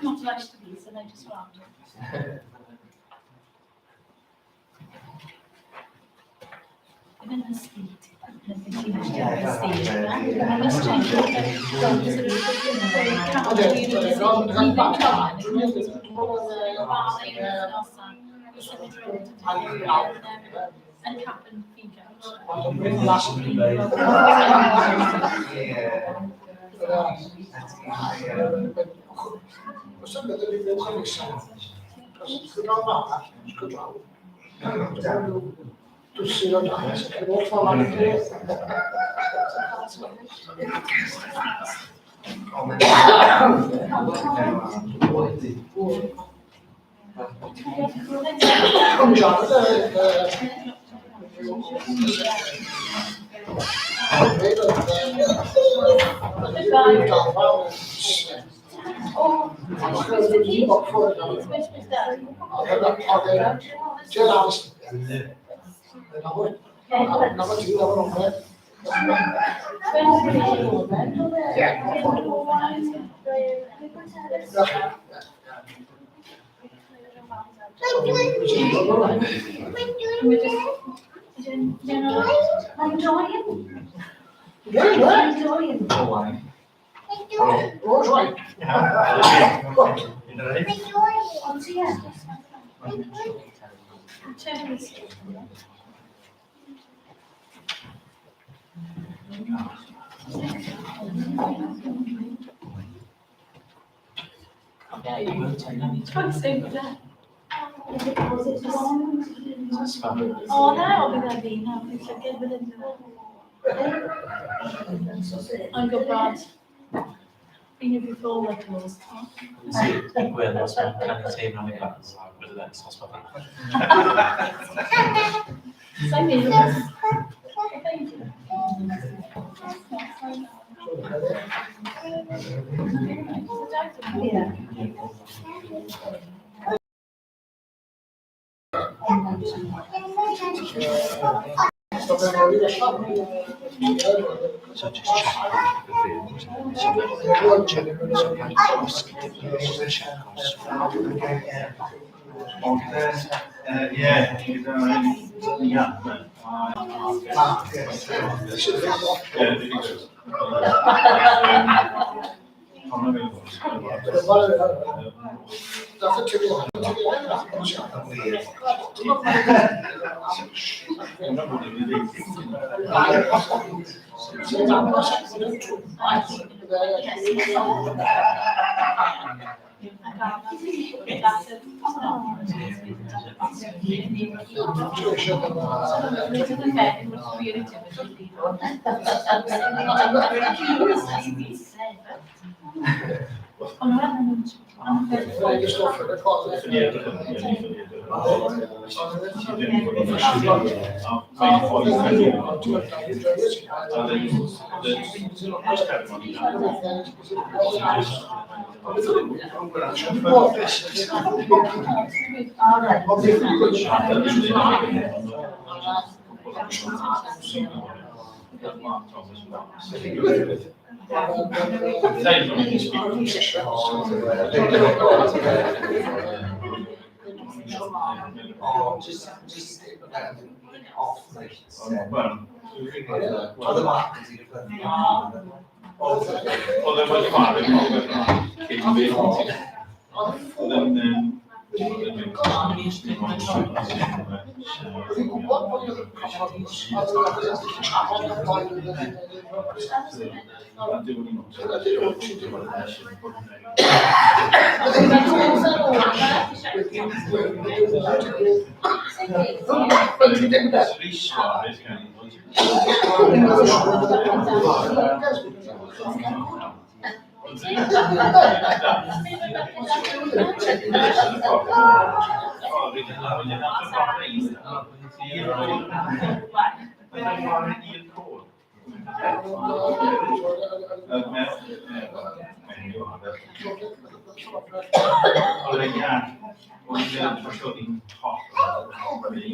Not most of these and I just want. Even the speed. And cap and feed O na, o bydd fi na, fi'n llygad fan hyn. Yn gwybod. Been here before like those. Digwydd os mae'n canu teimlo am y glas, wedi dweud, os mae'n Sa'n meddwl. Thank you. Yeah. So just check the fields. So check, so like, check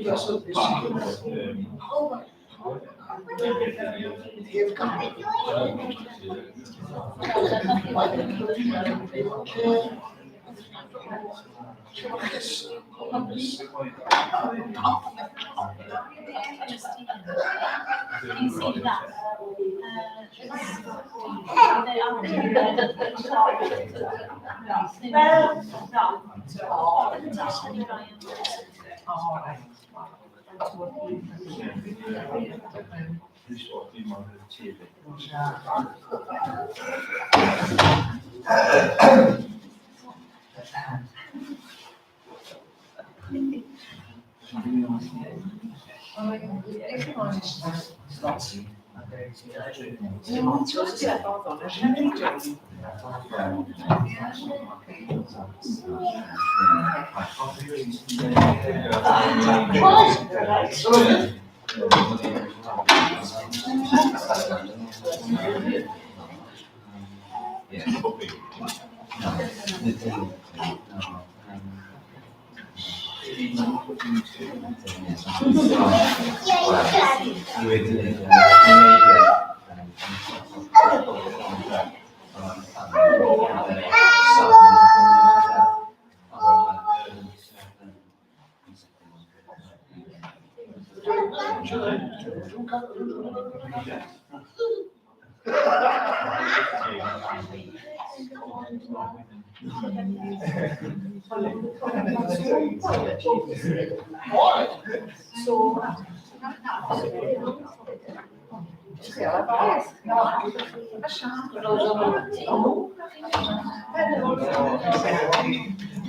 Just off Just Can you see that?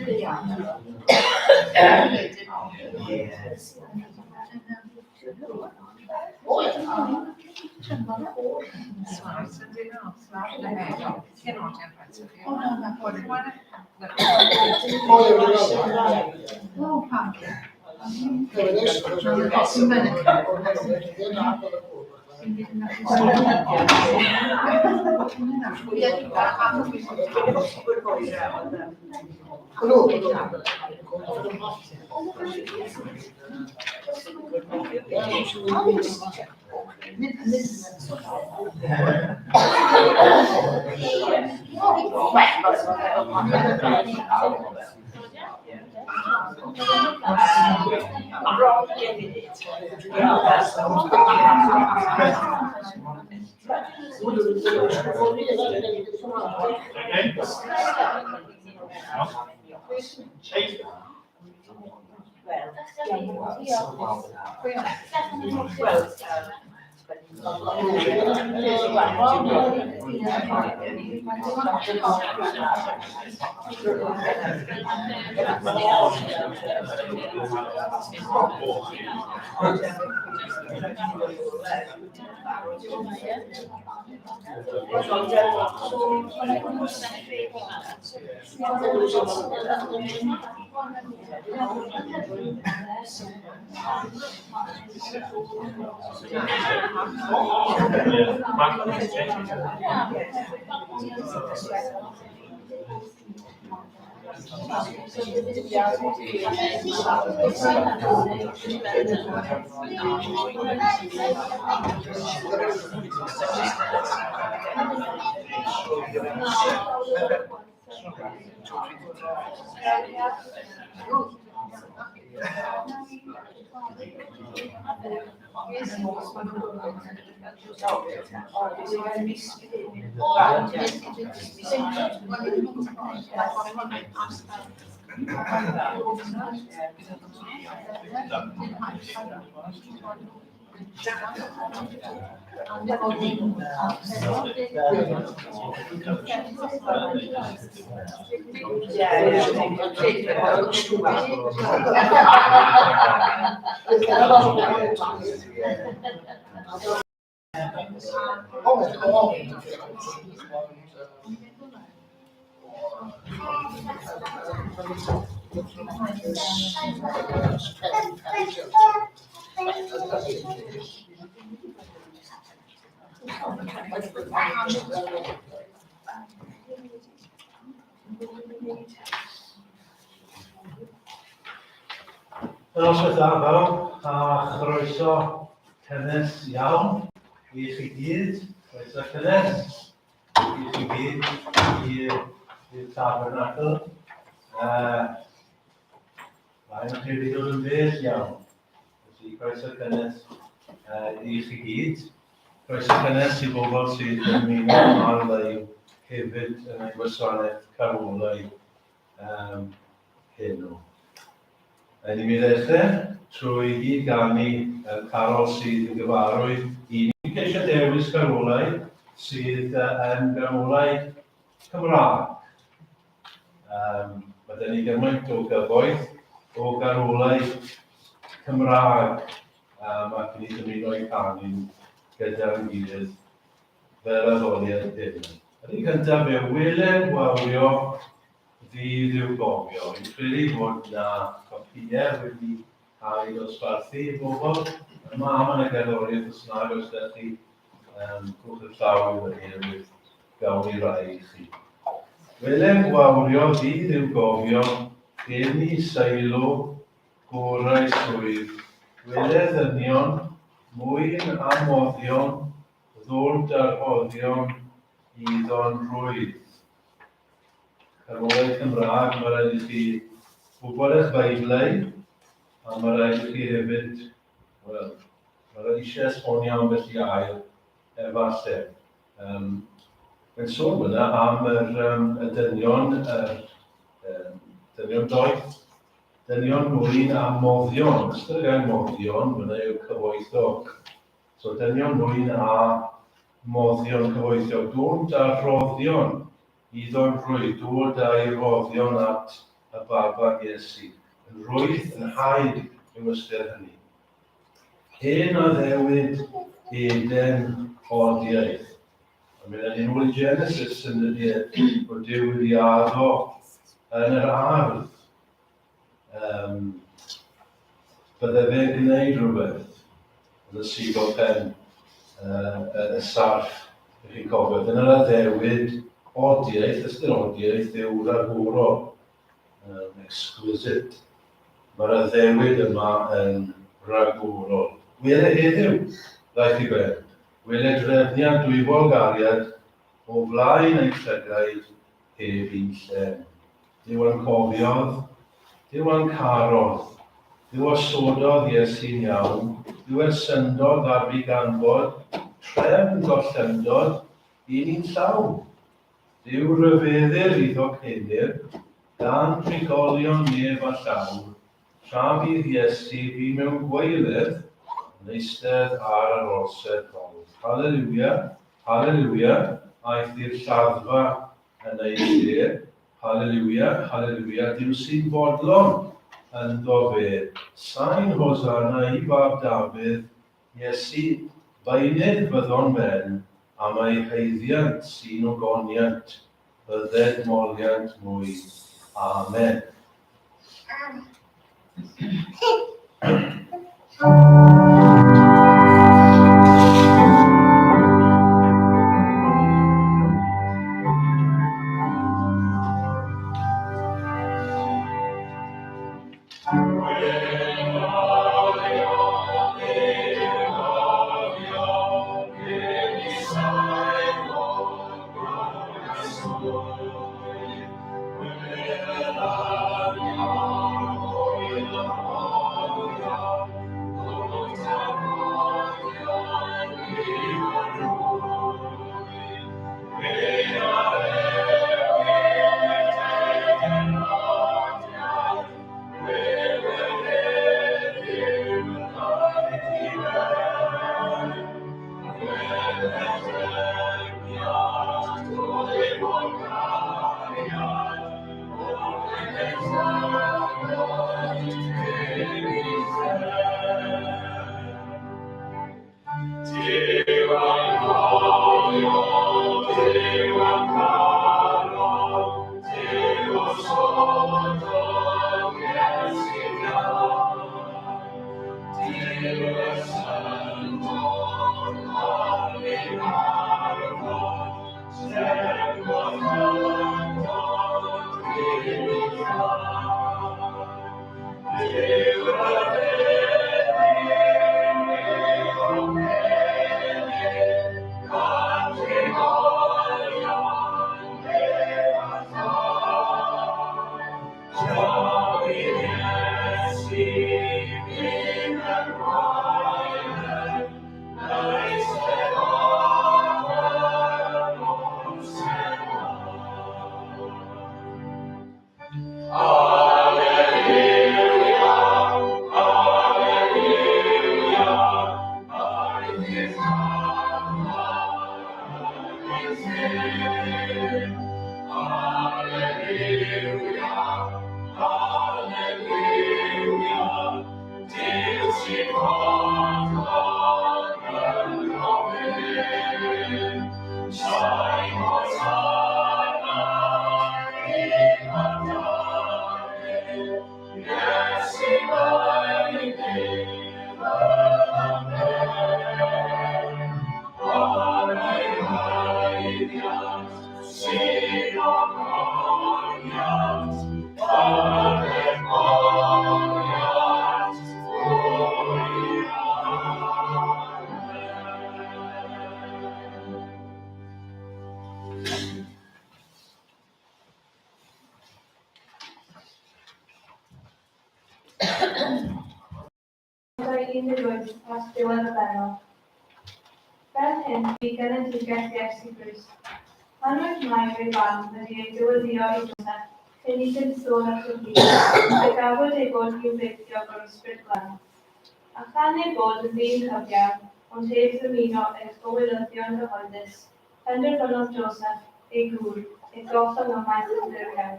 They are. Noswaith dda bawb, a chroeso cynnes iawn i chi gyd. Croeso cynnes i chi gyd i'r Tabernacl. Rhai o'n chi wedi dod yn bell iawn. Felly, croeso cynnes i chi gyd. Croeso cynnes i bobl sydd yn ymuno ar-lein hefyd yn ein gwasanaeth carolau heno. Rhaid i mi ddechrau trwy gyd ganu y carol sydd yn gyfarwydd i ni. Ceisio dewis carolau sydd yn garolau Cymraeg. Mae dyn ni gymaint o gyfoeth o garolau Cymraeg ac ni dymuno eu canu gyda'n gilydd fel addoliad hyn. Yr un cyntaf yw Wele Wawrio Ddydd i'w Gofio. Fi'n credu bod na copïau wedi cael eu dosbarthu i bobl. Yma mae yna gerddoriaeth os nag oes da chi cwch y llaw i fyny hefyd. Gawn ni rai i chi. Wele Wawrio Ddydd i'w Gofio, Geni Seilo, Gorau Swydd, Wele Ddynion, Mwyn a Moddion, Ddod a rhoddion iddo'n rhwydd. Carolau Cymraeg, mae rhaid i chi wybod eich Beiblau, a mae rhaid i chi hefyd, wel, mae rhaid eisiau esbonio ambell i air, efallai. Mae'n sôn fyna am yr, y dynion, yr, dynion doeth, dynion mwyn a moddion. Ystyr y gair moddion fyna yw cyfoethog. So dynion mwyn a moddion cyfoethog. Dod â rhoddion iddo'n rhwydd, dod â'i roddion at y baban Iesu. Yn rhwydd, yn haid yw ystyr hynny. Hen addewid Eden odiaeth. A mynd â ni nôl i Genesis yn dydy e, bod Duw wedi addo yn yr ardd. Bydde fe'n gwneud rhywbeth yn y sigo pen y sarff, ych chi'n cofio. Dyna'r addewid odiaeth, ystyr odiaeth yw ragorol, exquisite. Mae'r addewid yma yn ragorol. Wele heddiw, ddaeth i ben. Wele drefniad dwyfol gariad o flaen eich llygaid heb un llen. Duw a'n cofiodd, Duw a'n carodd, Duw osododd Iesu'n iawn, Duw er syndod ddarfu ganfod trefn gollyndod i ni'n llawn. Duw ryfeddir iddo cenir, gan drigolion nef a llawr, tra fydd Iesu fi mewn gwaeledd yn eistedd ar yr orsedd fawr. Haleliwia, haleliwia, aeth i'r lladdfa yn ei lle. Haleliwia, haleliwia, Duw sy'n fodlon ynddo fe. Sain Hosanna i fab Dafydd, Iesu, beunydd fyddo'n ben, am ei haeddiant sy'n ogoniant, bydded moliant mwy. Amen. 18 at diwedd y bennod. Fel hyn, bu genedigaeth Iesu Grist. Pan oedd Mair ei fam wedi ei dyweddïo i Joseff, cyn iddynt ddod at ei gilydd, fe gafwyd ei bod hi'n feichiog o'r Ysbryd Glân. A chan ei bod yn ddyn cyfiawn, ond heb ddymuno ei chywilyddion gyhoeddus, penderfynodd Joseff, ei gŵr, ei gollwng ymaith yn ddirgel.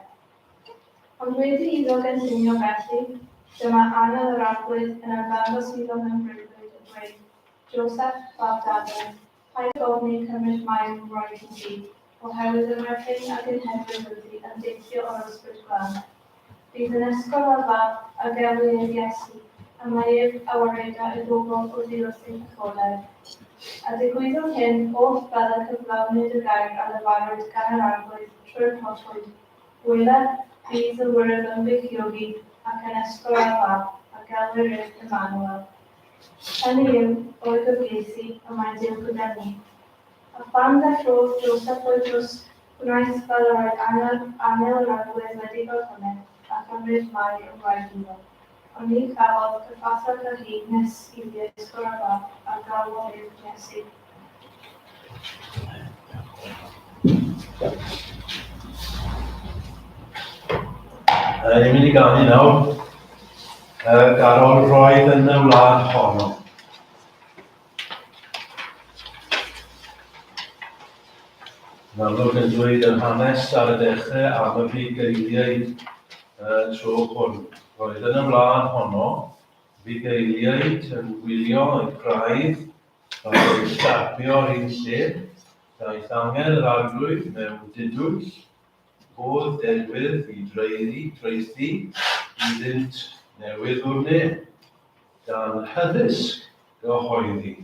Ond wedi iddo gynllunio felly, dyma angel yr Arglwydd yn ymddangos iddo mewn breuddwyd yn dweud, Joseff, fab Dafydd, paid ag ofni cymryd Mair yn wraig i ti, oherwydd y mae'r hyn a gynhedlwyd ynddi yn deillio o'r Ysbryd Glân. Bydd yn esgor ar fab, a gelwir ef Iesu, a mae ef a wareda y bobl oddi wrth eu pechodau. A digwyddodd hyn oll fel y cyflawnwyd y gair a lefarwyd gan yr Arglwydd trwy'r proffwyd, Wele, bydd y wyrdd yn beichiogi ac yn esgor ar fab, a gelwir ef Emmanuel. Hynny yw, o'i gyfieithu, y mae Duw gyda ni. A phan ddeffrôdd Joseff o'i gwsg, gwnaeth fel yr oedd angel, angel yr Arglwydd wedi gorchymyn, a chymryd Mair yn wraig iddo. Ond ni chafodd cyfathrach â hi nes iddi esgor ar fab, a galwodd ef Iesu. Ni'n mynd i ganu nawr. Garol roedd yn y wlad honno. Yn amlwg yn dweud yr hanes ar y dechrau am y bugeiliaid y tro hwn. Roedd yn y wlad honno fugeiliaid yn gwylio eu praidd Rhaid ei stapio ar un lle, daeth angel yr Arglwydd mewn didwyll, fodd dedwydd i dreiddi, traethu iddynt newydd o'r ne, dan hyddysg gyhoeddi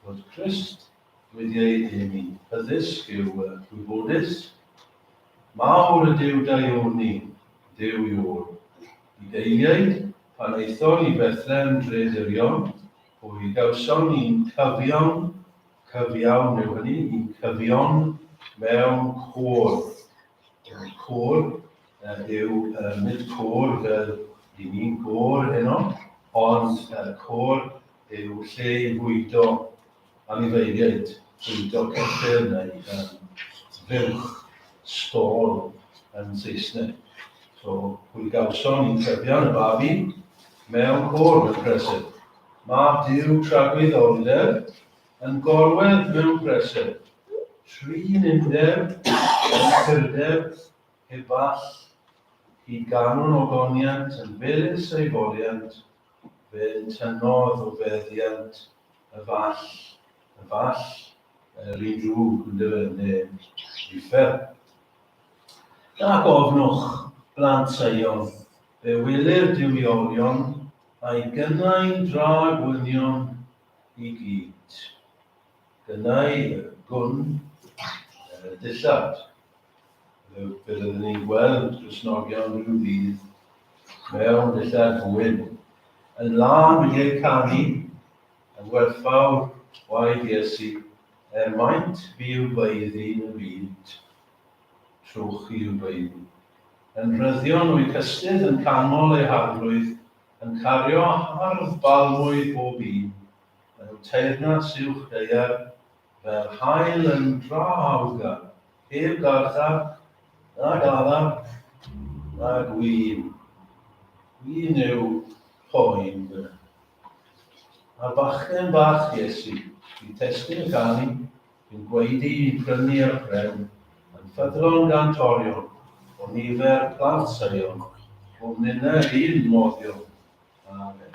fod Crist wedi ei eni. Hyddysg yw gwybodus. Mawr ydyw daioni, Duw Iôr. Bugeiliaid, pan aethon i Bethlehem dre dirion, Pwy gawson ni'n cyfiawn, cyfiawn yw hynny, ni'n cyfion mewn côr. Côr yw nid côr fel i ni'n gôr heno, ond côr yw lle i fwydo anifeiliaid, bwydo ceffyl neu fuwch, stall yn Saesneg. So, pwy gawson ni'n cyfiawn y babi mewn côr mewn preseb. Mab Duw tragwyddoldeb yn gorwedd mewn preseb. Trin undeb, yn purdeb, heb ball, hyd ganwn ogoniant yn felys ei foliant, fe'n tynnodd o feddiant y fall, y fall, yr un drwg yn dyfe, neu uffern. Ac ofnwch, blant Seion, fe welir duwiolion a'i gynnau'n dra gwynion i gyd. Gynnau y gwn dillad. Fe fyddwn ni'n gweld Cristnogion rhyw ddydd mewn dillad gwyn, yn lân wedi eu canu, yn werthfawr waed Iesu, er maint fi yw baeddu yn y byd, trwch i yw baeddu. Yn rhyddion o'u cystudd yn canmol eu harglwydd, yn cario hardd balmwydd bob un, mewn teyrnas uwch daear, fel haul yn dra hawddgar, heb garchar, na galar, na gwin. Gwin yw poen fyna. A'r bachgen bach Iesu, i testun y canu, yn gwaedu i'n prynu ar pren, yn ffyddlon gantorion, o nifer plant Seion, o ninnau'r un moddion. Amen.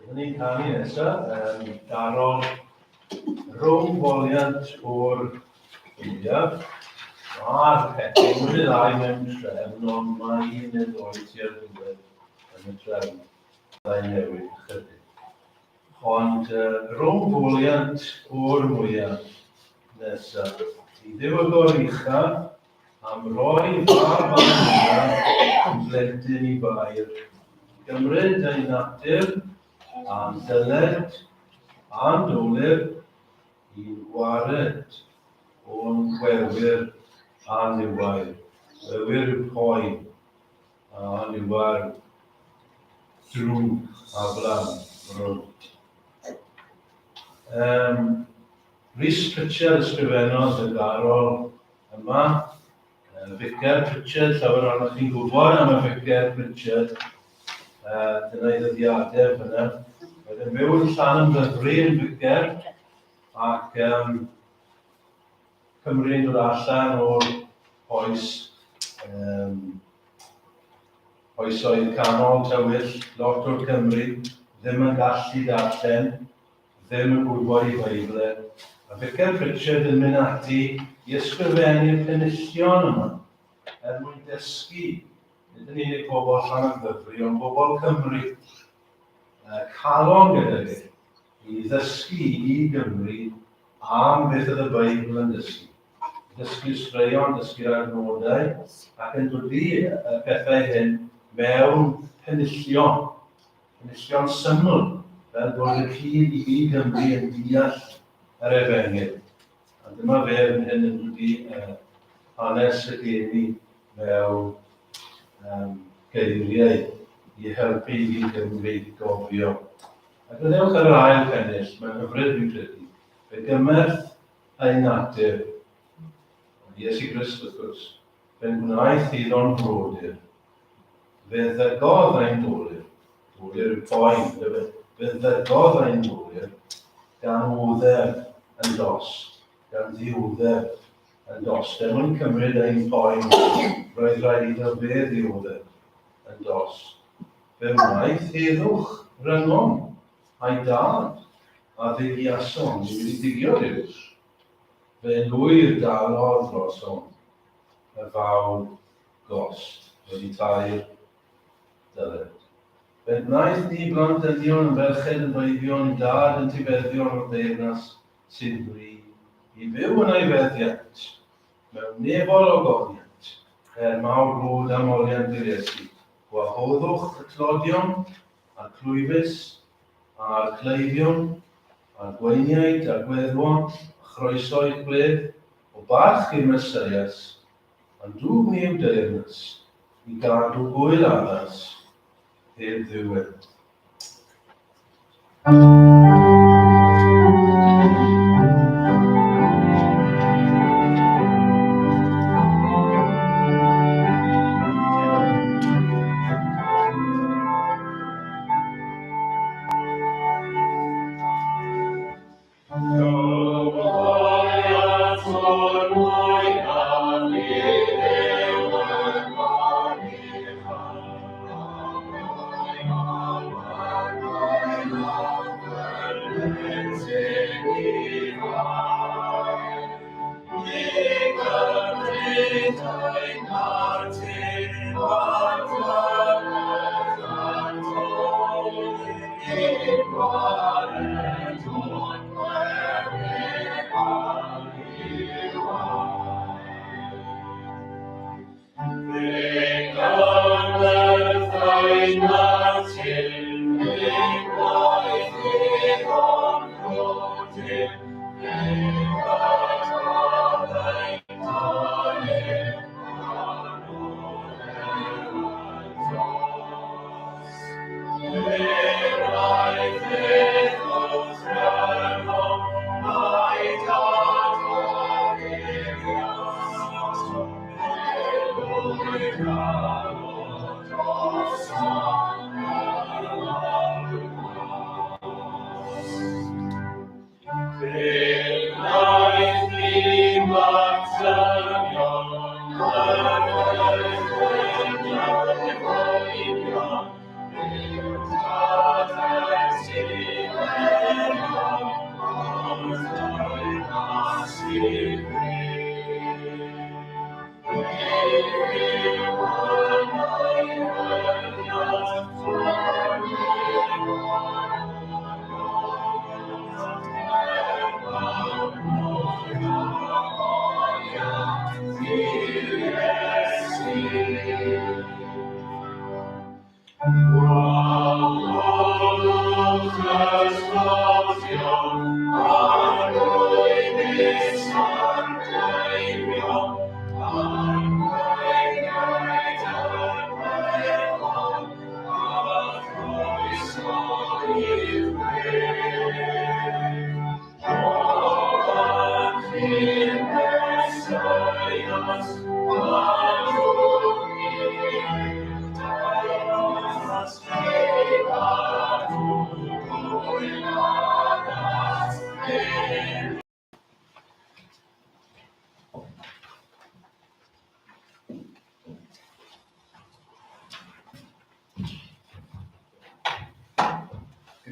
Byddwn ni'n canu nesaf, darol rhwng foliant o'r mwyaf. Mae'r pecyn wedi ddau mewn trefn, ond mae un neu ddoi tua'r diwedd yn y trefn. Byddai'n newid ychydig. Ond rhwng foliant o'r mwyaf nesaf, i Dduw y Goruchaf am roi fab Anwylaf yn blentyn i Fair, gymryd ei natur a'n dyled a'n dolur i'n gwared o'n gwewyr a niwair. Gwewyr yw poen, a niwair drwg a blan, brwd. Rhys Pritchard ysgrifennodd y garol yma. Vicar Pritchard, llawer ohonoch chi'n gwybod am y Vicar Pritchard. Dyna ei ddyddiadau fyna. Roedd yn byw yn Llanymddyfri yn Vicar ac Cymru'n dod allan o'r oes oesoedd canol tywyll, lot o'r Cymry ddim yn gallu darllen, ddim yn gwybod ei Feibl e, a Vicar Pritchard yn mynd ati i ysgrifennu'r penillion yma er mwyn dysgu, nid yn unig pobl Llanymddyfri, ond pobl Cymru, calon gyda fi, i ddysgu i Gymru am beth oedd y Beibl yn dysgu. Dysgu'r straeon, dysgu'r adnodau, ac yn dod i y pethau hyn mewn penillion, Enillion syml, fel bod y cyd i gyd Gymru yn deall yr efengyl. A dyma fe fan hyn yn dod i hanes y geni mewn geiriau i helpu i gyd Gymru gofio. A gadewch ar yr ail pennill, mae'n hyfryd fi'n credu. Fe gymerth ei natur, Iesu Grist wrth gwrs, fe'n gwnaeth iddo'n frodyr. Fe ddygodd ein dolur, dolur yw poen, yndyfe? Fe ddygodd ein dolur gan oddef yn dost, gan ddioddef yn dost. Er mwyn cymryd ein poen, roedd rhaid iddo fe ddioddef yn dost. Fe wnaeth heddwch rhyngom a'i dad a ddigiasom, ni wedi digio Duw. Fe lwyr dalodd drosom y fawr gost wedi talu'r dyled. Fe wnaeth ni blant dynion yn ferched yn feibion i dad yn tifeddion o'r deyrnas sy'n fri i fyw yn ei feddiant mewn nefol ogoniant er mawr glod a moliant i'r Iesu. Gwahoddwch y tlodion a'r clwyfus a'r cleifion a'r gweiniaid a'r gweddwon a chroeso i'ch gwledd o barch i'r Meseias Ond dwg ni yw deyrnas i gadw gŵyl addas heb ddiwedd.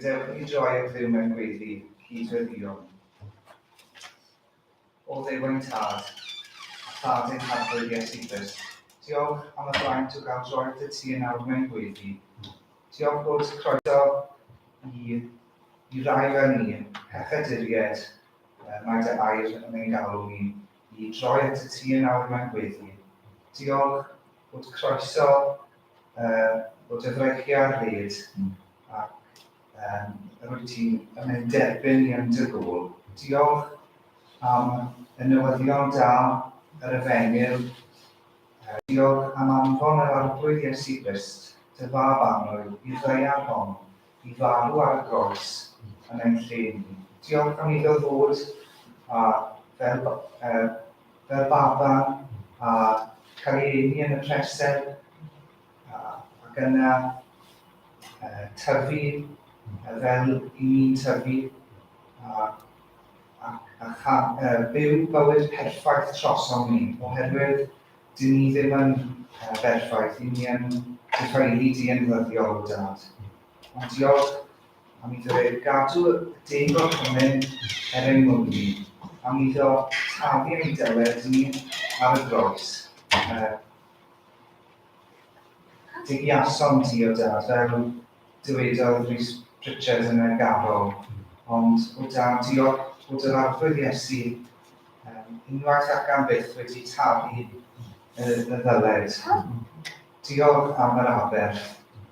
Gadewch i ni droi at Dduw mewn gweddi, cyd-weddïwn. O Dduw ein Tad, a Thad ein Harglwydd Iesu Grist, diolch am y fraint o gael droi atat ti yn awr mewn gweddi. Diolch bod croeso i, i rai fel ni, pechaduriaid, mae dy air yn ein galw ni i droi atat ti yn awr mewn gweddi. Diolch bod croeso uh, bod y freichiau ar led ac um, rwyt ti'n yn ein derbyn ni yn dy gôl. Diolch am y newyddion da, yr efengyl. Diolch am anfon yr Arglwydd Iesu Grist, dy fab annwyl, i'r ddaear hon, i farw ar y groes yn ein lle ni. Diolch am iddo ddod a fel, uh, fel baban a cael ei eni yn y preseb ac yna tyfu fel i ni'n tyfu a, a, a cha, byw bywyd perffaith trosom ni, oherwydd dyn ni ddim yn berffaith, i ni yn diffaelu di yn ddyddiol o dad. Ond diolch am iddo e gadw y deg gorchymyn er ein mwyn ni, am iddo talu ein dyled ni ar y groes. Digiasom ti o dad, fel dywedodd Rhys Pritchard yn y garol, ond o dad, diolch bod yr Arglwydd Iesu um, unwaith ac am byth wedi talu y, y ddyled. Diolch am yr aberth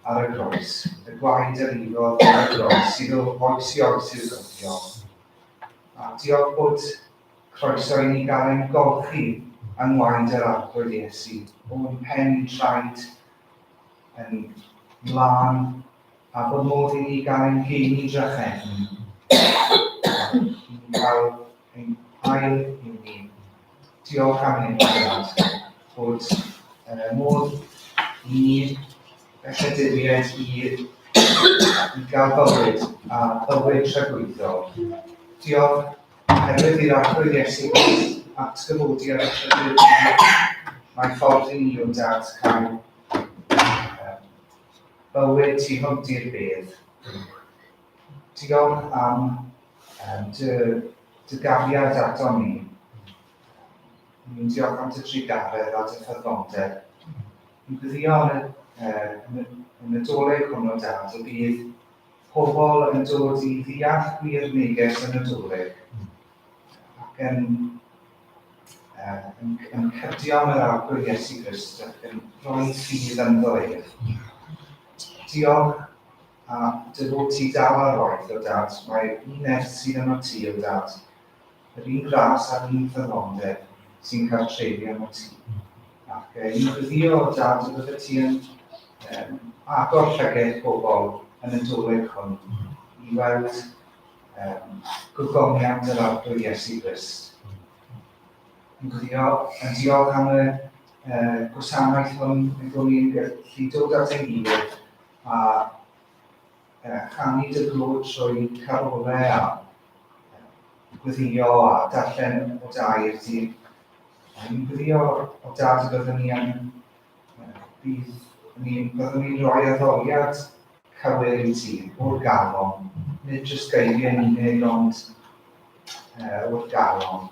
ar y groes, y gwaed a lifodd ar y groes sydd o oes i oes i'w gofio. A diolch bod croeso i ni gael ein golchi yng ngwaed yr Arglwydd Iesu, o'n pen i'n traed yn lân, a bod modd i ni gael ein geni drachefn, i ni gael ein ail i ni. Diolch am hyn, Dad, bod modd i ni bechaduriaid i, i gael bywyd a bywyd tragwyddol. Diolch oherwydd i'r Arglwydd Iesu Grist atgyfodi ar y trydydd dydd, mae ffordd i ni o Dad cael bywyd tu hwnt i'r bedd. Diolch am dy, dy gariad ato ni. Ni'n diolch am dy drugaredd a dy ffyddlondeb. Ni'n gweddio yn y, yn y, yn y Dolig hwn o Dad y bydd pobl yn dod i ddeall gwir neges y Nadolig ac yn, yn, yn cydio yn yr Arglwydd Iesu Grist ac yn rhoi ffydd ynddo ef. Diolch a dy fod ti dal ar waith, o Dad, mae'r un nerth sydd yno ti, o Dad, yr un gras a'r un ffyddlondeb sy'n cartrefu yno ti. Ac e, ni'n gweddio, o Dad, y bydde ti yn um, agor llygaid pobl yn y doleg hwn i weld um, gogoniant yr Arglwydd Iesu Grist. Yn gweddio, yn diolch am y uh, gwasanaeth hwn, ein bod ni'n gallu dod at ein gilydd a chanu dy glod trwy carolau a gweddio a darllen o dair di. A ni'n gweddio o dad y byddwn ni yn, bydd ni, byddwn ni'n rhoi addoliad cywir i ti o'r galon, nid jyst geiriau yn unig, ond o'r galon.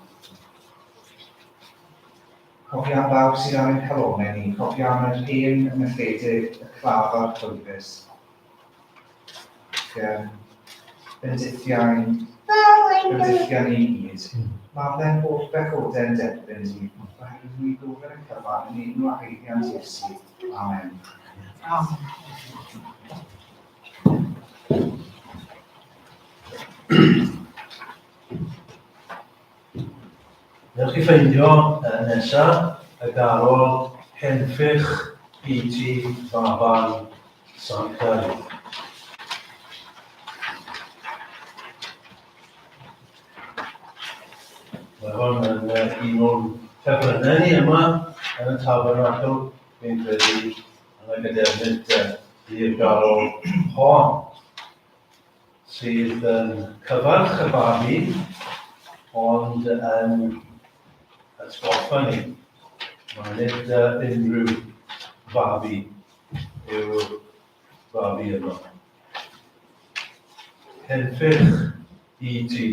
Cofia am bawb sydd ar ein calonnau ni, cofia am yr hen, y methiedig, y claf a'r clwyfus. Ac um, bendithiau, bendithiau ni i gyd. Maddau'n holl bechodau'n derbyn di, oherwydd ni gofyn y cyfan yn enw a haeddiant Iesu. Amen. Amen. Newch chi ffeindio nesa y garol Henffych i ti Faban Sanctaidd. Mae hwn yn un o'n ffefrynnau ni yma yn y tabernacl, fi'n credu, yn y gadernid i'r garol hon. sydd yn cyfarch y babi, ond yn atgoffa ni. Mae nid unrhyw fabi yw'r babi yma. Henffych i ti,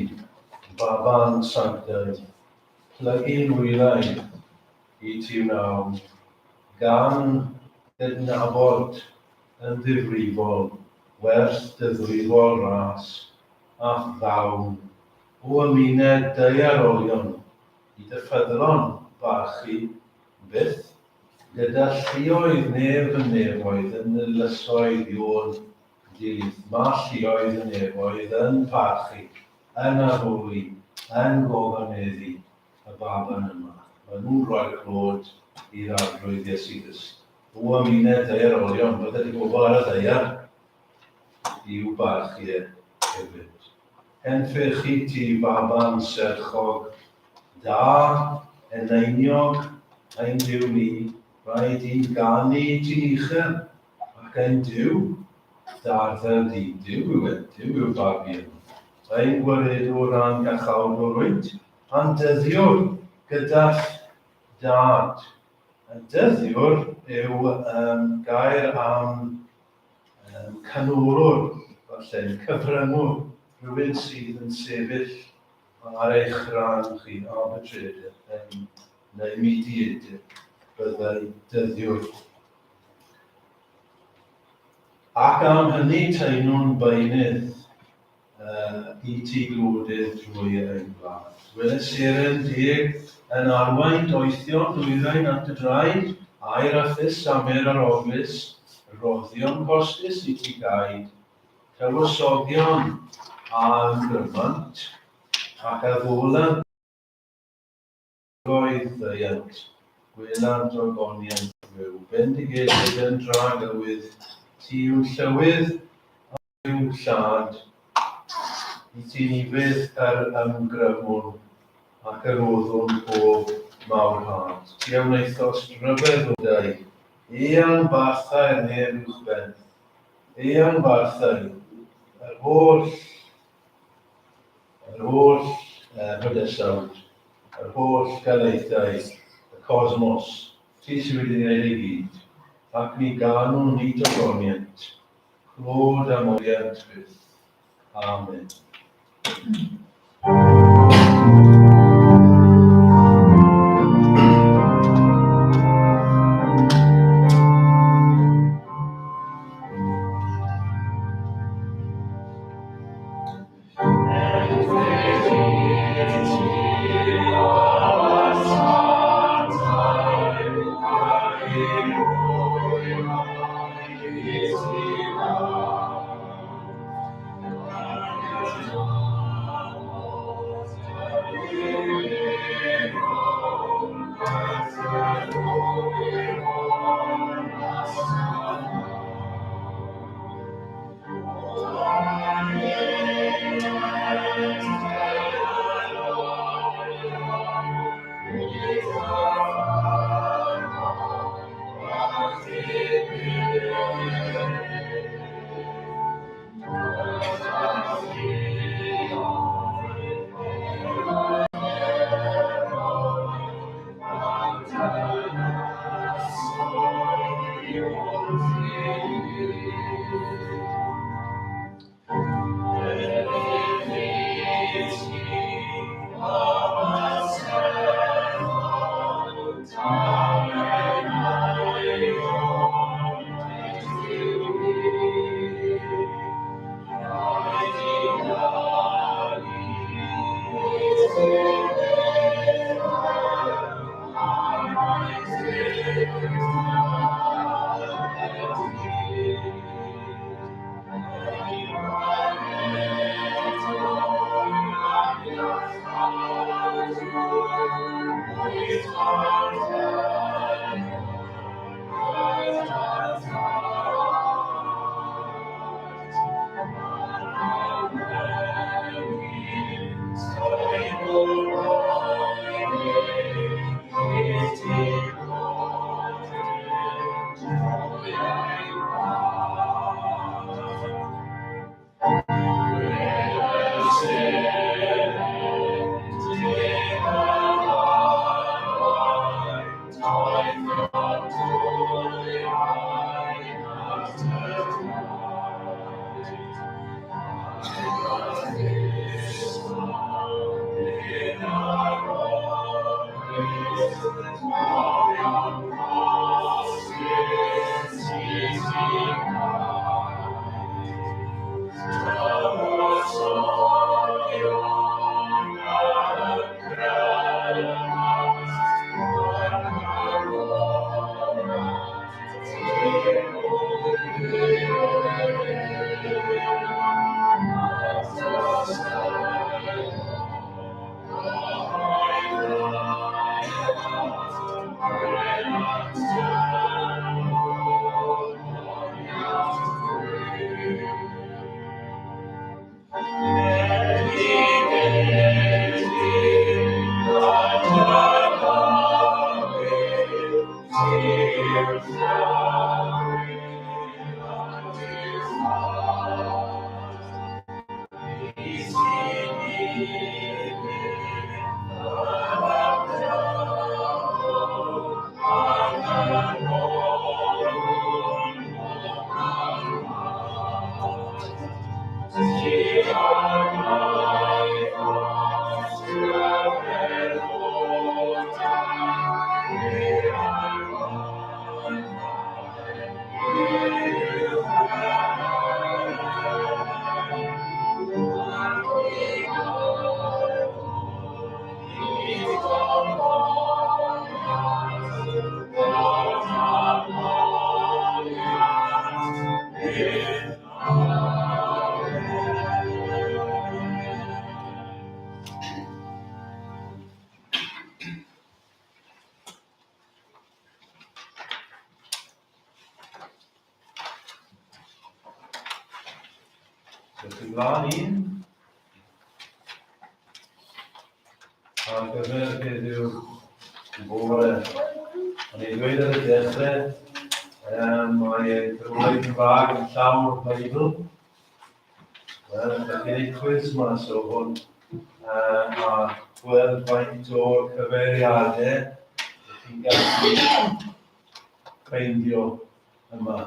baban sanctaidd, plygu nwylain i ti wnawn, gan gydnabod yn ddifrifol werth dy ddwyfol ras a'th ddawn o ymuned daearolion i dy ffyddlon barchu byth gyda lluoedd nef y nefoedd yn y lysoedd Iôn dydd. Mae lluoedd y nefoedd yn parchu, yn addoli, yn gofaneddu y baban yma. Maen nhw'n rhoi clod i'r Arglwydd Iesu Grist. O ymuned daearolion, bydded i bobl ar y ddaear i'w barchu e hefyd. Henffych i ti, faban serchog, da, eneiniog, ein Duw ni, rhaid i'n ganu i ti'n uchel, ac ein Duw, darddel di, Duw yw e, Duw yw'r babi yma. Ein gwaredwr a'n gachawdwr wyt, a'n dyddiwr gyda'th dad. Y dyddiwr yw gair am canolwr, falle, cyfryngwr, rhywun sydd yn sefyll ar eich rhan chi, arbitrator, neu mediator, byddai dyddiwr. Ac am hynny taenwn beunydd i ti glodydd drwy ein gwlad. Wele seren deg yn arwain doethion dwyrain at dy draed, aur a thus a myrr ar oglus, rhoddion costus i ti gaed, tywysogion a ymgrymant, ac addolant Roedd ddeuant, gwelant ogoniant fyw, bendigedig yn dragywydd, ti yw llywydd a yw llad, i ti'n ufudd yr ymgrymwn ac yr oddwn pob mawrhad. Ti a wnaethost ryfedd o dai, eang barthau'r nef uwchben, eang barthau, yr holl Yr holl bydysawd, yr holl galaethau, y cosmos, ti sydd wedi gwneud ei gyd, ac ni ganwn ni dogoniant, clod a moliant byth. Amen. Dewch ymlaen un. Ar gyfer heddiw bore. O'n i'n dweud ar y dechrau, mae ein cyfrwng Cymraeg yn llawn o'r Beibl. Wel, ydych chi'n ei cwiz mas o hwn a gweld faint o'r cyfeiriadau ydych chi'n gallu ffeindio yma.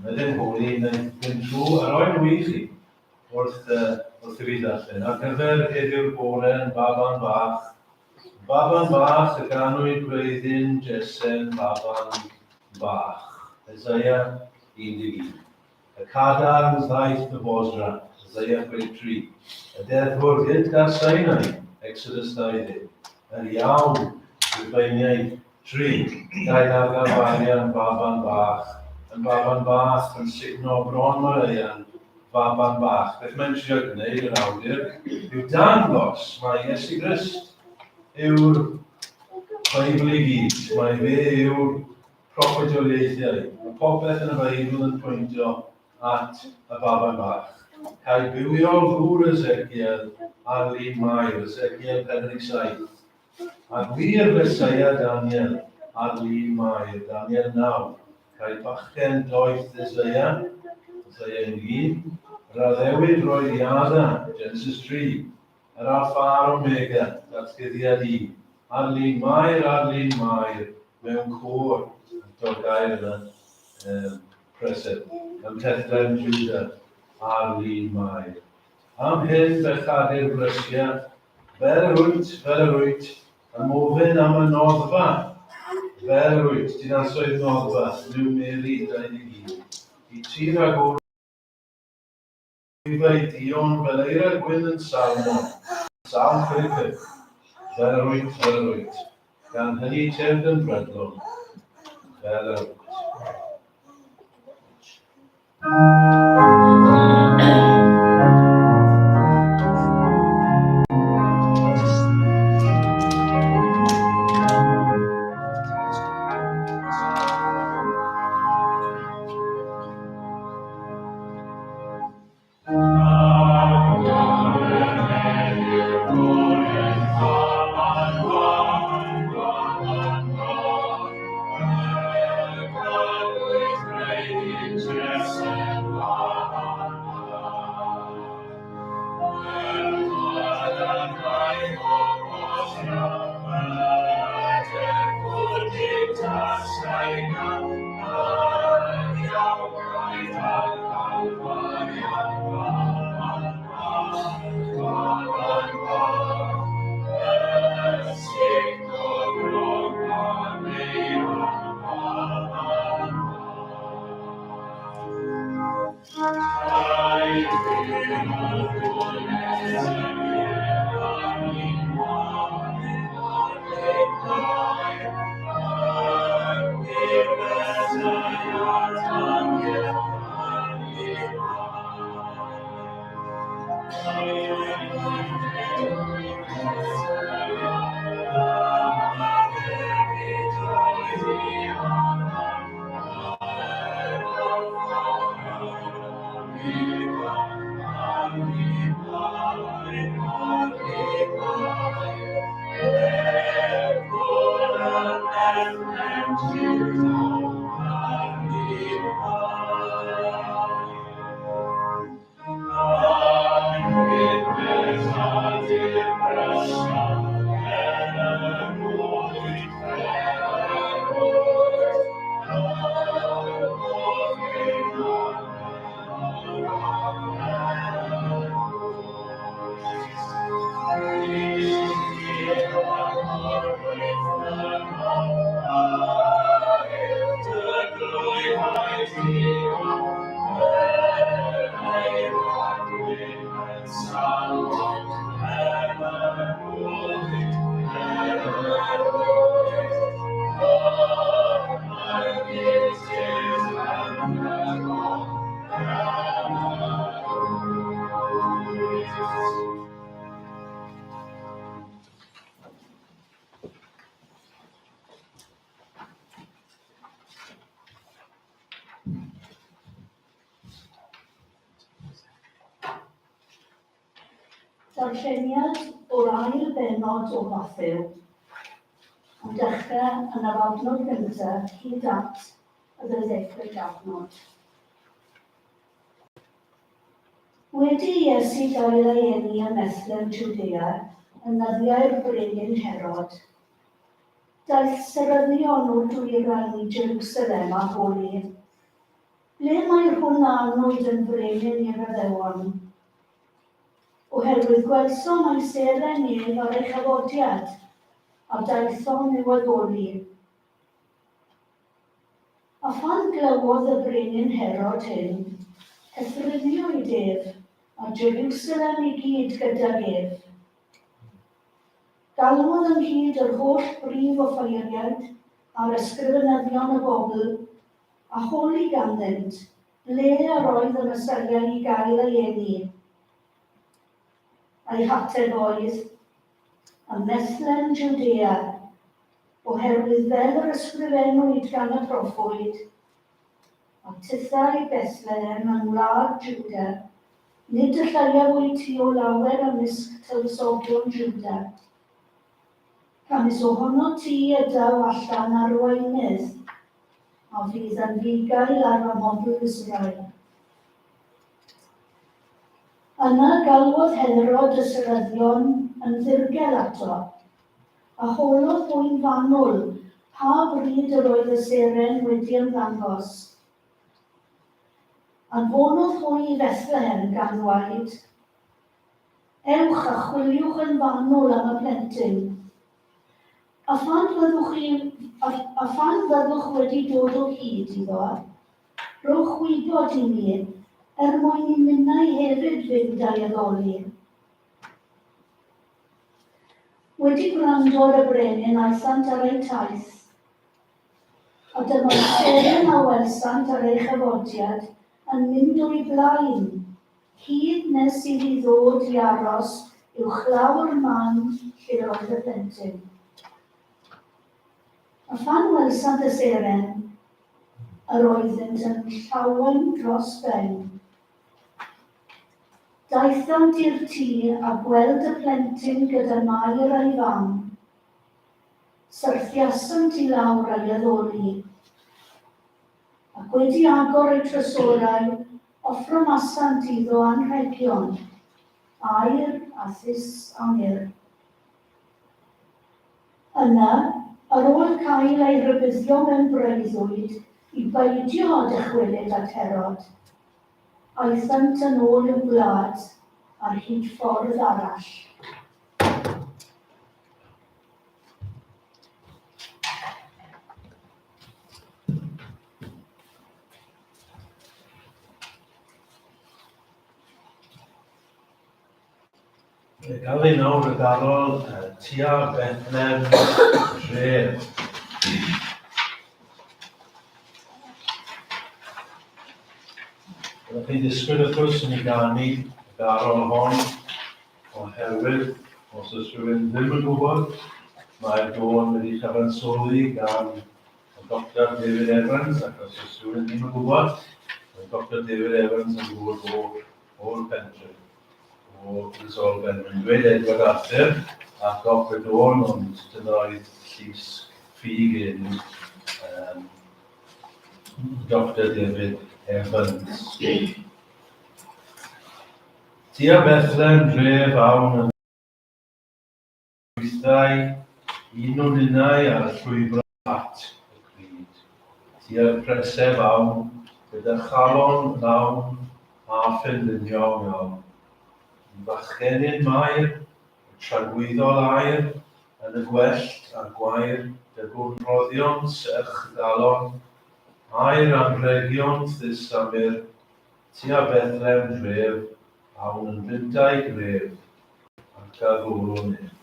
Mae ddim holi, neu fynd trwy a rhoi nhw i chi wrth, wrth i fi ddarllen. Ar gyfer heddiw'r bore yn baban bach, baban bach y ganwyd gwreiddyn Jesen baban bach. Isaiah 11. Y cadarn ddaeth y Bosra, Isaiah 63. Y deddfwr gynt ar Sinai, Exodus 20. Yr iawn, Rufeiniaid 3, Dau ddargan farian, baban bach, yn baban bach, yn sugno bron mor eang, faban bach. Beth mae'n trio gwneud yr awdur yw dangos mai Iesu Grist yw'r Beibl i gyd, mai fe yw'r proffwydoliaethau. Mae popeth yn y Beibl yn pwyntio at y baban bach. Cael bywiol ddŵr Ezekiel ar lun Mair, Ezekiel 47. A gwir Meseia Daniel ar lun Mair, Daniel 9, cael bachgen doeth Eseia, Eseia 11, yr addewid roedd i Adda, Genesis 3, yr Alpha a'r Omega, Datguddiad 1, ar lun Mair, ar lun Mair, mewn côr, eto'r gair yna, preseb, ym Mhethlehem Juda, ar lun Mair. Am hyn bechadur brysia, Fel yr wyt, fel yr wyt, ymofyn am y noddfa. Fel yr wyt, dinasoedd noddfa, Numeri 21. I ti ragorwyfau duon fel eira gwyn yn Salmon. Salm 65. Fel yr wyt, fel yr wyt. Gan hynny tyrd yn brydlon. Fel yr wyt. Darlleniad o'r ail bennod o Mathew, yn dechrau yn yr adnod gyntaf hyd at y ddeuddegfed adnod. Wedi i Iesu gael ei eni ym Methlehem, Jwdea, yn nyddiau'r brenin Herod, daeth seryddion o'r dwyrain i Jerusalem a holi, Ble mae'r hwn a anwyd yn frenin i'r Iddewon? Oherwydd gwelsom mai seren ef ar ei chyfodiad, a daethom i'w addoli. A phan glywodd y brenin Herod hyn, cythruddiwyd ef, a Jerusalem i gyd gydag ef. Galwodd ynghyd yr holl brif offeiriaid a'r ysgrifenyddion y bobl, a holi ganddynt ble yr oedd y Meseia i gael ei eni. A'i hateb oedd, Ym Methlehem, Jwdea, oherwydd fel yr ysgrifennwyd gan y proffwyd, A tithau, Bethlehem, yng ngwlad Jwda, nid y lleiaf wyt ti o lawer ymysg tywysogion Jwda. Canys ohonot ti y daw allan arweinydd, a fydd yn fugail ar fy mhobl Israel. Yna galwodd Herod y seryddion yn ddirgel ato, a holodd hwy'n fanwl pa bryd yr oedd y seren wedi ymddangos. Anfonodd hwy i Fethlehem gan ddweud, Ewch a chwiliwch yn fanwl am y plentyn. A phan fyddwch chi, a, a phan fyddwch wedi dod o hyd iddo, rhowch wybod i mi, er mwyn i minnau hefyd fynd a'i addoli. Wedi gwrando ar y brenin, aethant ar eu taith. A dyma'r seren a welsant ar ei chyfodiad yn mynd o'i blaen, hyd nes iddi ddod i aros uwchlaw'r man lle roedd y plentyn. A phan welsant y seren, yr oeddynt yn llawen dros ben. Daethant i'r tŷ a gweld y plentyn gyda Mair a'i fam. Syrthiasant i lawr a'i addoli. Ac wedi agor eu trysorau, offrymasant iddo anrhegion, aur a thus a myrr. Yna, ar ôl cael eu rhybuddio mewn breuddwyd i beidio â dychwelyd at Herod, aethant yn ôl i'w gwlad ar hyd ffordd arall. Gael ei nawr y garol tua Bethlehem dref. Byddwch chi'n disgwyl wrth gwrs i ni ganu y garol hon oherwydd os oes rhywun ddim yn gwybod, mae'r dôn wedi chyfansoddi gan y Dr David Evans ac os oes rhywun ddim yn gwybod, mae Dr David Evans yn dod o o'r pentre. o Resolfen. Mae'n dweud Edward Arthur ar dop y dôn, ond dyna oedd llys ffug enw Dr David Evans. Tua Bethlehem dref awn yn llwythau, un o'n unau ar y llwybrau at y cryd. Tua'r preseb awn, gyda chalon lawn a phenliniog iawn. Yn fachgenyn Mair, y tragwyddol air, yn y gwellt a'r gwair, dygwn roddion serch galon, air anrhegion thus a mur, tua Bethlehem dref, awn yn fyntau gref, ac addolwn ef.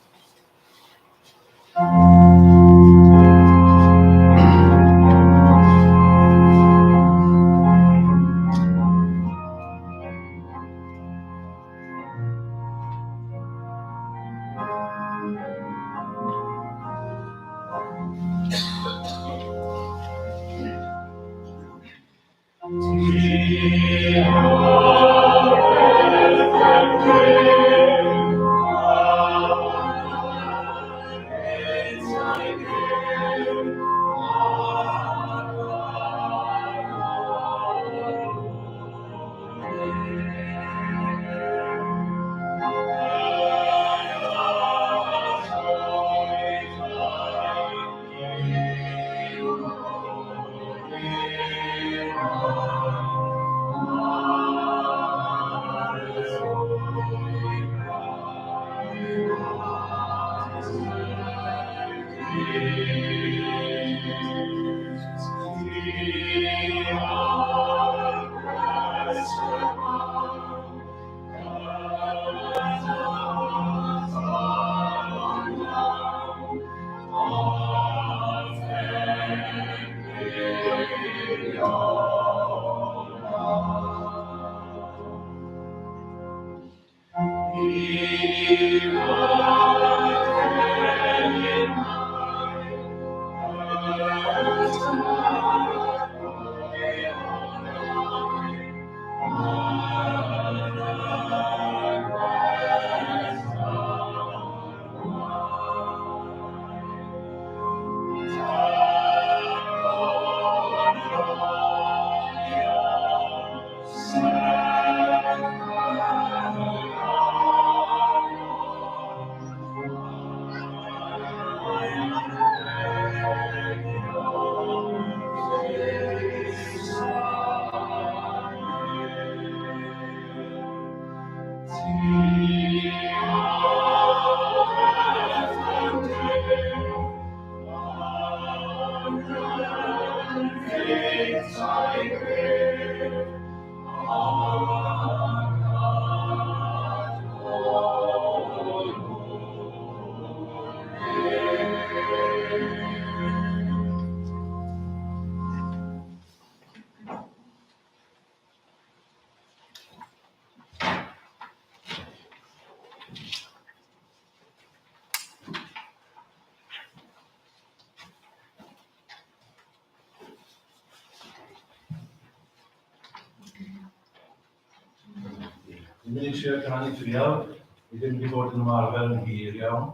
Dwi'n mynd i trio canu triawd. Fi ddim wedi bod yn ymarfer yn hir iawn.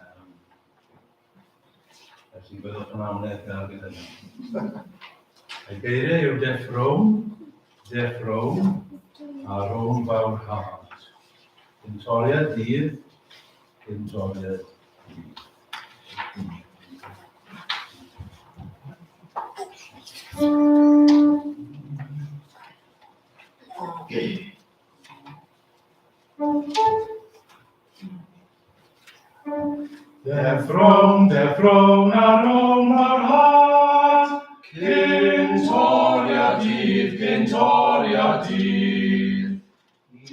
Um, felly byddwch yn amledd gael gyda ni. Y geiriau yw Deff Rome, Deff Rome a Rome Fawr Hard. Cyn toriad dydd, cyn toriad dydd. Deffrown, deffrown ar ôl mor hot, cyn toriad dydd, cyn toriad dydd.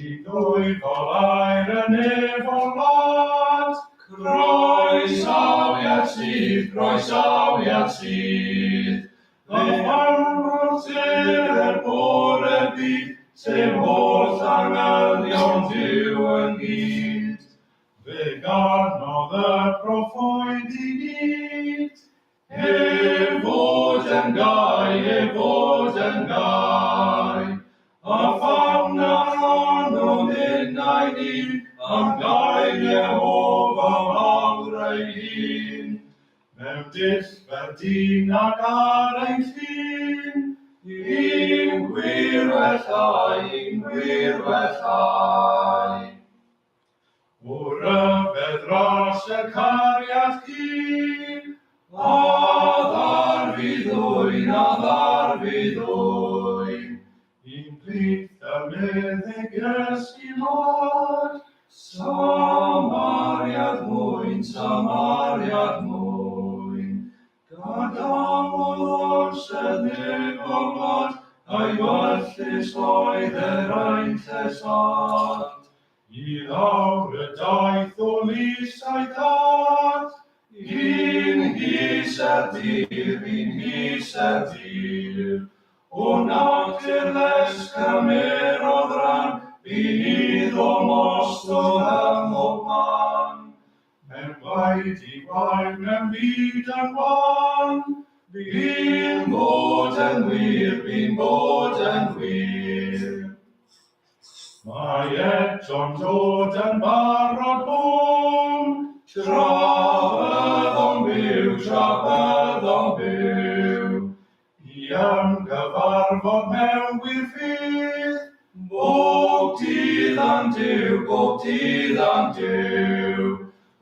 I ddwyfol air y nefol wlad, Croesawiad sydd, croesawiad sydd. Y fawr tir er bore byd, Sef holl angylion Duw ynghyd. Fe ganodd y proffwyd i gyd, Ef fod yn gau, ef fod yn gau. A pham na ranwn innau ni am gael Jehofa mawr ei hun? Mewn dull fel dyn ac ar ein llun, i'n gwir wellhau, i'n gwir wellhau. O ryfedd ras y cariad cu, a ddarfu ddwyn, a ddarfu ddwyn. I'n plith y meddyg Iesu mad, Samariad mwyn, Samariad mwyn. Gadawodd orsedd nefol wlad, a'i wallus oedd er ein llesad. I lawr y daith o lys a'i dad, Un hys er dir, un hys er dir. O natur les cymerodd ran, Bu iddo mostwng ym mhob man. Mewn gwaed i wael, mewn byd yn wan, Bu'n bod yn wir, bu'n bod yn wir. Mae eto'n dod yn barod bôn, Tra byddo'n byw, tra byddo'n byw. I ymgyfarfod mewn gwir ffydd, Bob dydd a'n Duw, bob dydd a'n Duw.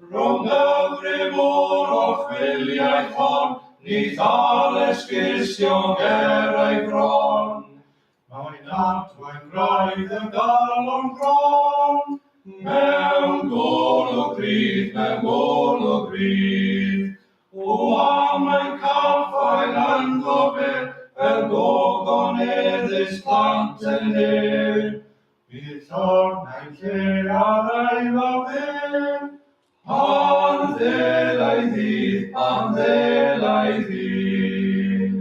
Rhwng gyfrif o'r orchwyliaeth hon, Ni thâl esgusion ger ei bron. Mae'n adwaen graidd y galon gron, Mewn golwg rydd, mewn golwg rydd. O am ein caffael ynddo fe, Fel gogoneddus plant y nef. Bydd llonnau lle ar ei law dde, Pan ddelai ddydd, pan ddelai ddydd.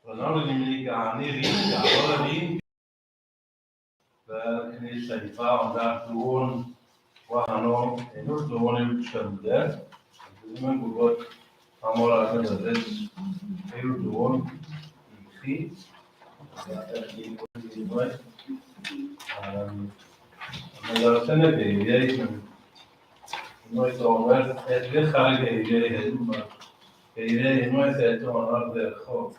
Wel, nawr rydyn ni'n mynd i ganu'r un garol yr un fel cynulleidfa, ond ar dôn wahanol. Enw'r dôn yw Trymder. Dwi ddim yn gwybod pa mor adnabyddus yw'r dôn i chi. Mae ddarllen y geiriau yn unwaith o'n werth edrych ar y geiriau hyn. Mae geiriau unwaith eto yn ardderchog.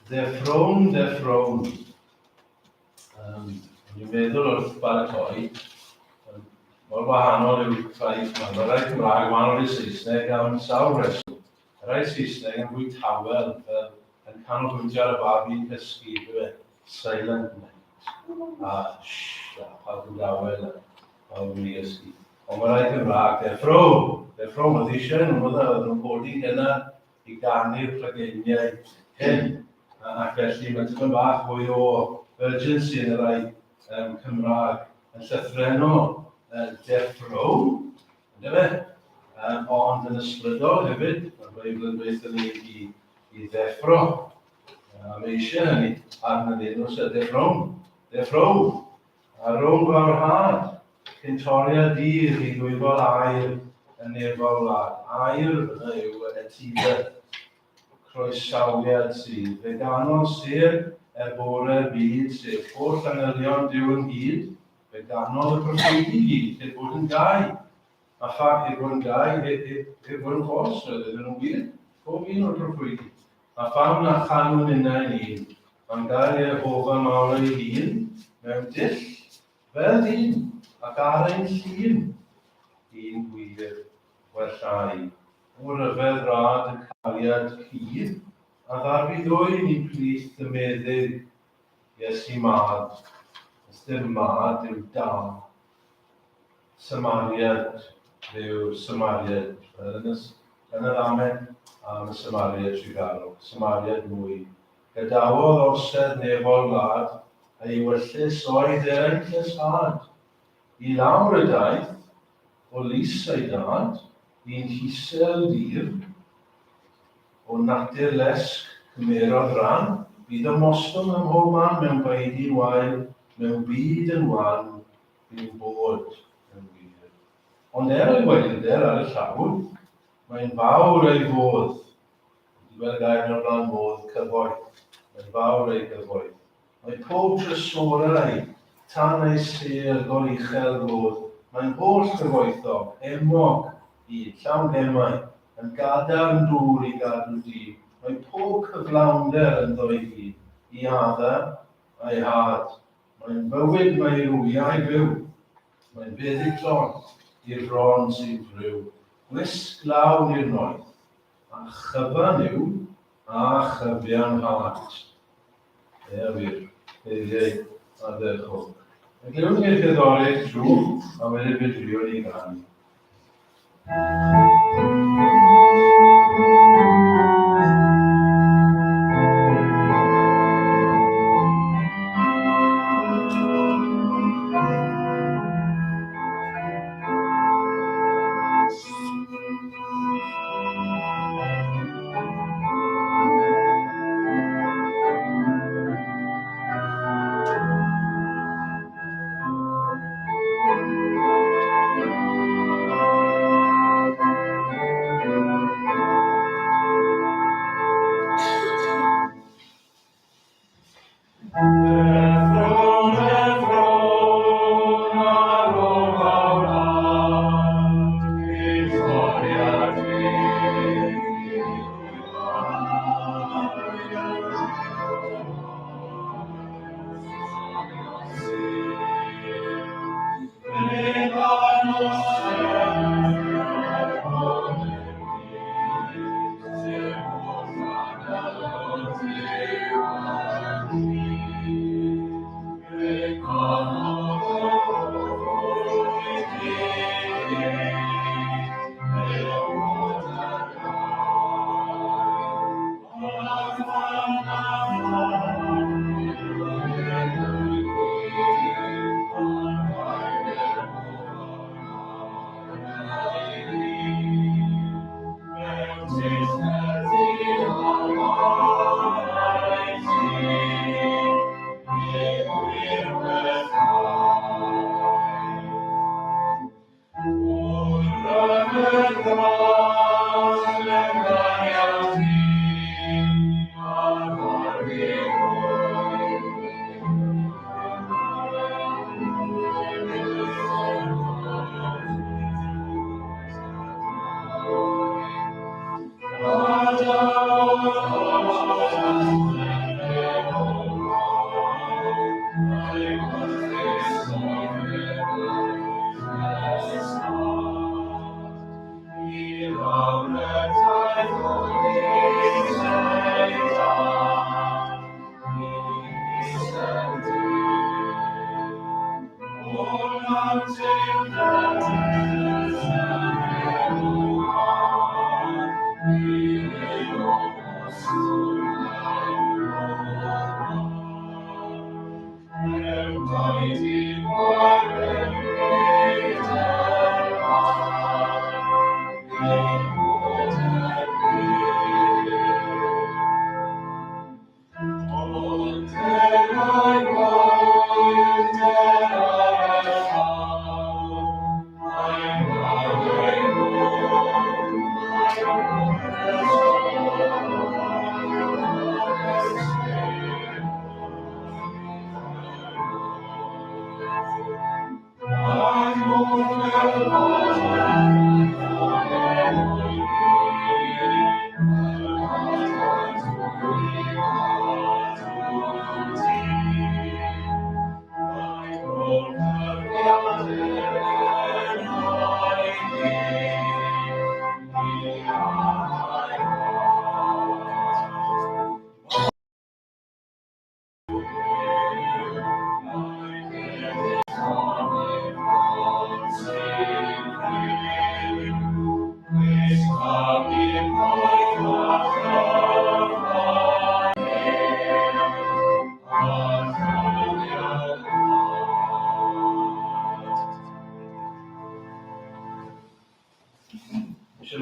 Deffrown, deffrown. Um, o'n i'n meddwl wrth baratoi, um, mor wahanol yw rhai, mae rhai Cymraeg wahanol i Saesneg am sawl reswm. Rhai Saesneg yn fwy tawel, fel yn canolbwyntio ar y babi'n cysgu, dyfe, silent night. A shh, a pawb yn dawel, a pawb yn mynd i gysgu. Ond mae rhai Cymraeg, deffro, deffro, mae eisiau nhw, oedden nhw'n codi'n gynnar i ganu'r plygeiniau hyn, ac felly mae tipyn bach fwy o urgency yn y rai um, Cymraeg yn llythrennol uh, deffro, yndyfe? Um, ond yn ysbrydol hefyd, mae'r Beibl yn dweud ni i, i ddeffro. A mae eisiau hynny arnyn ni, nhw sydd deffro, deffro. A rhwng fawr had, cyn toriad dydd i ddwyfol aer y nefol wlad. Aer yna yw etifedd, croesawiad sydd. Fe ganodd sêr er bore'r byd, sef holl angylion Duw ynghyd, fe ganodd y proffwydi gyd, heb fod yn gau. A pha heb fod yn gau, heb, heb, heb fod yn ffos, roedd iddyn nhw'n wir, pob un o'r proffwydi. A pham na chanwn ninnau'n un, am gael Iehofah mawr ei hun, mewn dull, fel dyn, ac ar ein llun, un gwir wellhau. O ryfedd rad y cariad cudd, a ddarfu ddwyn i'n plith y meddyg, Iesu mab, Ystyr mad yw da. Samariad yw'r Samariad. Yn, y, yn yr amen am y Samariad trugarog. Samariad mwy. Gadawodd orsedd nefol wlad, a'i wyllys oedd er ein lleshad. I lawr y daith, o lys ei dad, i'n hisel dir, o natur lesg cymerodd ran, bydd ymostwng ym mhob man mewn baeddi'n wael, mewn byd yn wan, bu'n bod yn wir. Ond er ei waelder ar y llawr, mae'n fawr ei fodd. Wedi gweld y gair yna blaen, modd, cyfoeth. Mae'n fawr ei gyfoeth. Mae pob trysorau tan ei sêr goruchel rodd, Mae'n holl gyfoethog, enwog hyd, llawn gemau, Yn gadarn dŵr i gadw di, Mae pob cyflawnder ynddo ei hun, I Adda a'i had. Mae'n fywyd, mae ei wyau byw, Mae'n feddyg llon i'r fron sy'n friw, Gwisg lawn i'r noeth, a chyfan yw, a chyfiawnhad. Ie, wir. Eiriau ardderchog. A glywn ni'r gerddoriaeth trwy, a wedyn fe drio ni ganu.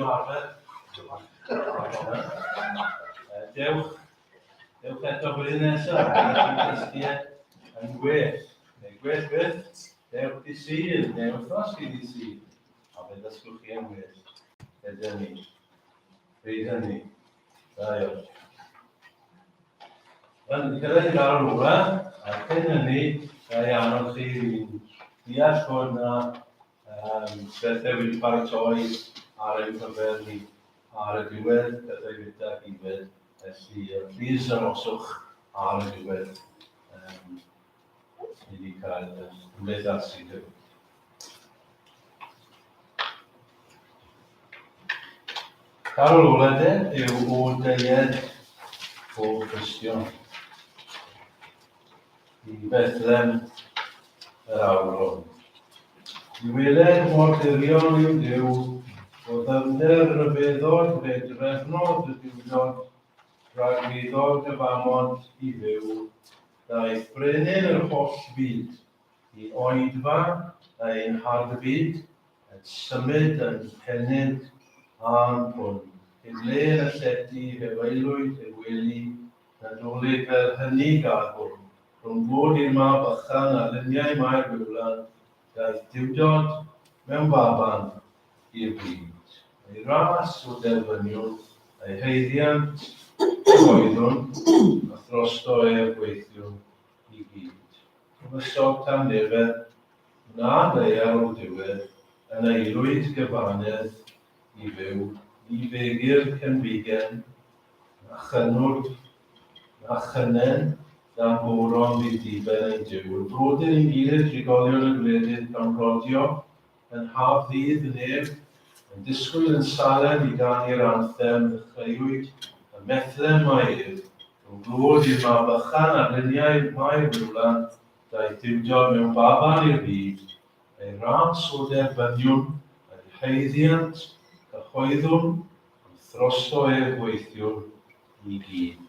ymarfer. Dewch, dewch eto flwyddyn nesaf, dysgu yn gwell. Neu gwell byth, dewch di Sul, neu wythnos chi di Sul, a fe ddysgwch chi yn well. Gyda ni. Bryd hynny. Da iawn. Wel, ni cyrraedd i gael ola, a cyn hynny, ga i annog chi i deall bod na bethau wedi paratoi ar ein cyfer ni ar y diwedd, pethau i fwyta ac ifed, felly please aroswch ar y diwedd. Ni wedi cael cymdeithasu hefyd. Carol ola de yw o deied o Gristion i Bethlehem yr awr hwn. I weled mor dirion yw Duw, o ddyfnder rhyfeddod fe drefnodd y diwrnod rhagfyddol gyfamod i fyw, daeth brenin yr holl fyd i oedfa ein harddfyd, yn symud yn penyd a'n pwn, heb le yn y llety, heb aelwyd, heb wely, Nadolig fel hynny gad hwn, rhwng bod i'r mab bychan a luniau Mair Rhiwlan, daeth Duwdod mewn baban i'r byd. Ei ras o derbyniwn, ei haeddiant cyhoeddwn, a throsto ef gweithiwn i gyd. Tywysog tangnefedd, wna ddaear o'r diwedd, yn aelwyd gyfannedd i fyw, ni fegir cenfigen, na chynnwrf, na chynnen, na'n goron fydd diben ein Duw. Y brodyr i'n gilydd, trigolion y gwledydd, gan rodio yn haf ddydd y nef, yn disgwyl yn Salem i ganu'r anthem, ddechreuwyd ym Methlem mae ef, rhwng glod i'r mab bychan ar luniau Mair Rhiwlan, daeth Duwdod mewn baban i'r byd, ei ras o derbyniwn, ei haeddiant, cyhoeddwn, a throsto ef gweithiwn i gyd.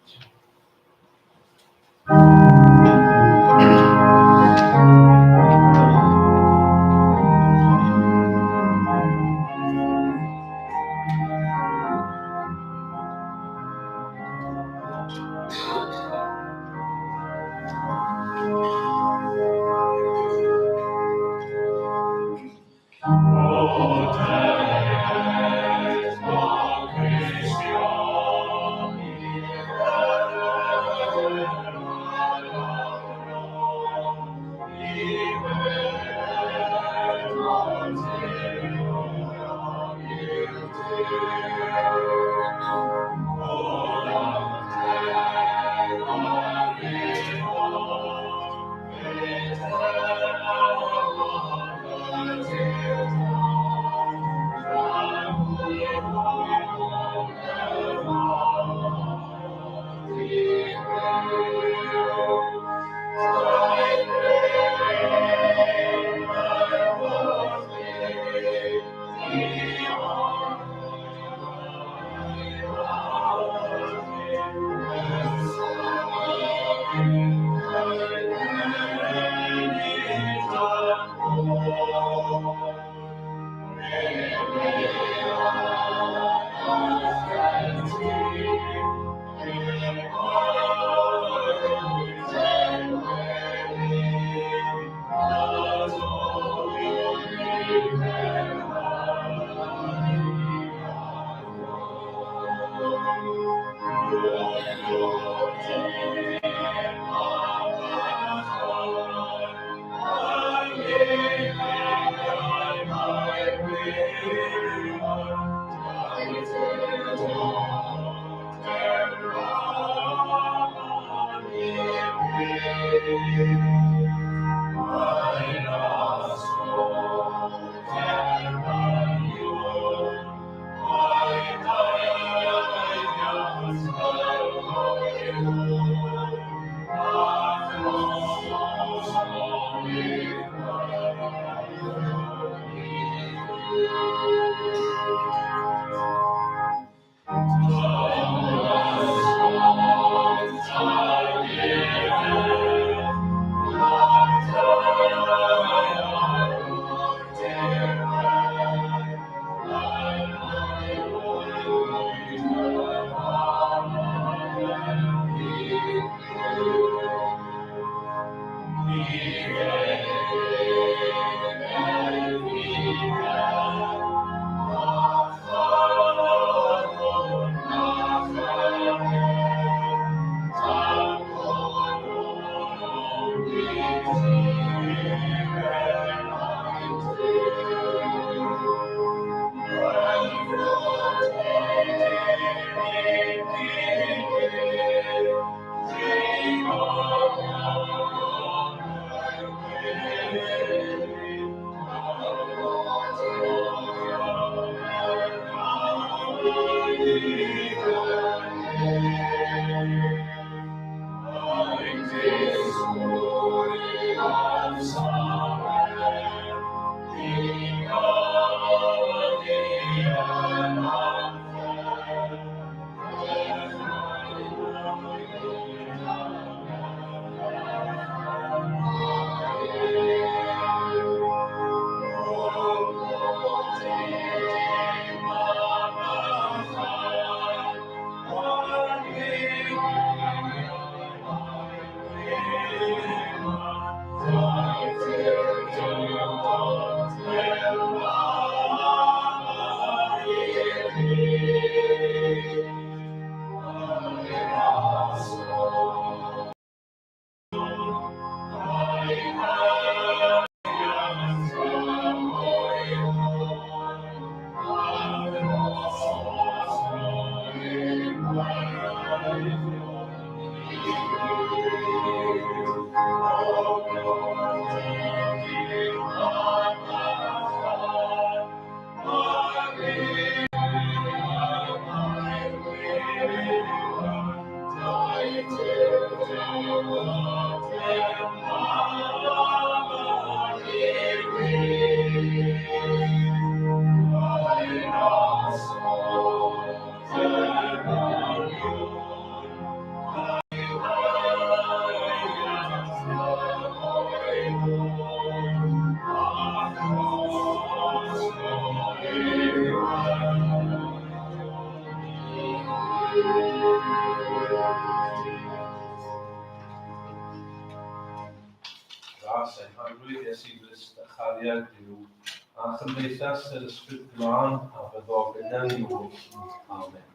Gras ein Harglwydd Iesu Grist a chariad Duw, a chymdeithas yr Ysbryd Glân a fyddo gyda ni oll. Amen.